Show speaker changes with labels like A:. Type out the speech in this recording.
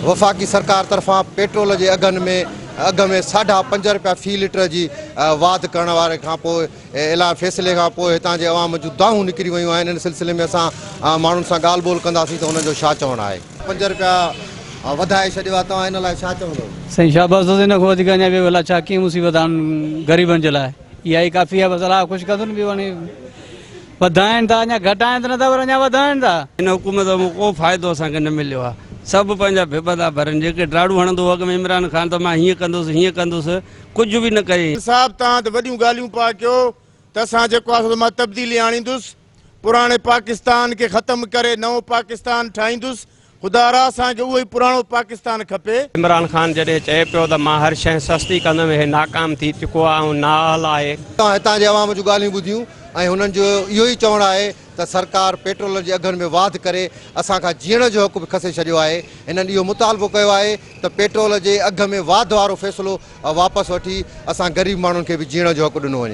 A: وفاقي سرڪار طرفان پيٽرول جي اگهن ۾ اگهه ۾ ساڍا پنج رپيا في ليٽر جي واڌ ڪرڻ واري کان پوء اعلان فيصلي کان پوء هتان جي عوام جون دانهون نڪري ويون آهن ان سلسلي ۾ اسان ماڻهن سان ڳالهه ٻولهه ڪنداسين ته انهن جو ڇا چوڻ آهي. پنج رپيا وڌائي ڇڏيو آهي توهان ان لاء ڇا چوندو؟
B: سائين شاباس دوست ان کان وڌيڪ اڃا ٻيو ڀلا ڇا ڪيئن مصيبت آهن غريبن جي لاء اها ئي ڪافي آهي بس الله خوش ڪندو نه ٻيو هاڻي وڌائين ٿا اڃا گهٽائين ته نٿا پر اڃا وڌائين ٿا.
C: هن حڪومت مان ڪو فائدو اسان کي نه مليو آهي سڀ پنهنجا ڀڀ ٿا ڀرن جيڪي ڊاڙون هڻندو هو اڳ ۾ عمران خان ته مان هيئن ڪندس هيئن ڪندس ڪجهه به نه ڪيائين.
D: صاحب توهان ته وڏيون ڳالهيون پيا ڪيو ته اسان جيڪو آهي سو مان تبديلي آڻيندس پراڻي پاڪستان کي ختم ڪري نئون پاڪستان ٺاهيندس خدارا اسان کي اهو ئي پراڻو پاڪستان کپي.
C: عمران خان جڏهن چئي پيو ته مان هر شيء سستي ڪندم هي ناڪام ٿي چڪو آهي ۽ نااهل آهي.
A: توهان هتان جي عوام جون ڳالهيون ٻڌيون ۽ هنن جو اهو ئي چوڻ آهي ته سرڪار پيٽرول جي اگهن ۾ واڌ ڪري اسان کان جيئڻ جو حق به کسي ڇڏيو آهي. هنن اهو مطالبو ڪيو آهي ته پيٽرول جي اگهه ۾ واڌ وارو فيصلو واپس وٺي اسان غريب ماڻهن کي به جيئڻ جو حق ڏنو وڃي.